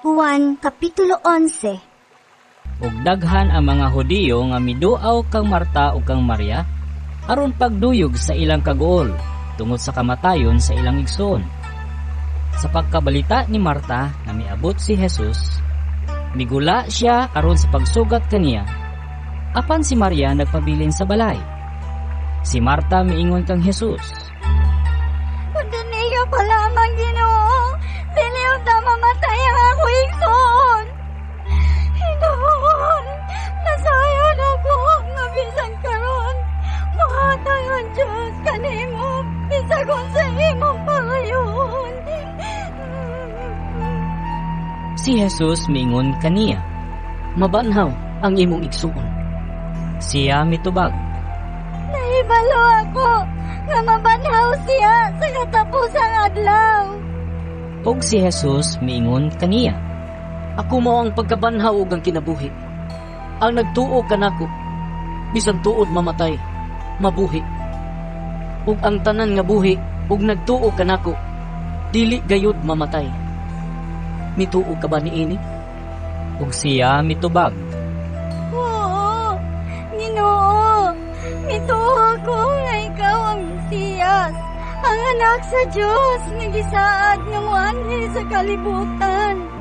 Juan Kapitulo 11. Ug daghan ang mga Hudiyo nga miduaw kang Marta ug kang Maria aron pagduyog sa ilang kaguol tungod sa kamatayon sa ilang igsoon. Sa pagkabalita ni Marta nga miabot si Jesus, migula siya aron sa pagsugat kaniya. Apan si Maria nagpabilin sa balay. Si Marta miingon kang Jesus, "Kung dinhi ka pa lamang, Ginoo, dili unta mamatay ang ako igsoon. Hinuon, nasayon ako nga bisan karon, mohatag ang Diyos kanimo, bisag unsa imong pangayoon." Si Jesus miingon kaniya, "Mabanhaw ang imong igsuon." Siya mitubag, "Nahibalo ako nga mabanhaw siya sa katapusang adlaw." Ug si Jesus miingon kaniya, "Ako mao ang pagkabanhaw ug ang kinabuhi. Ang nagtuo kanako, bisan tuod mamatay, mabuhi. Ug ang tanan nga buhi ug nagtuo kanako, dili gayud mamatay. Mituo ka ba niini?" Ug siya mitubag, "Oo, Ginoo, mituo ako nga ikaw ang Mesiyas, ang anak sa Diyos nga gisaad nga moanhi sa kalibutan."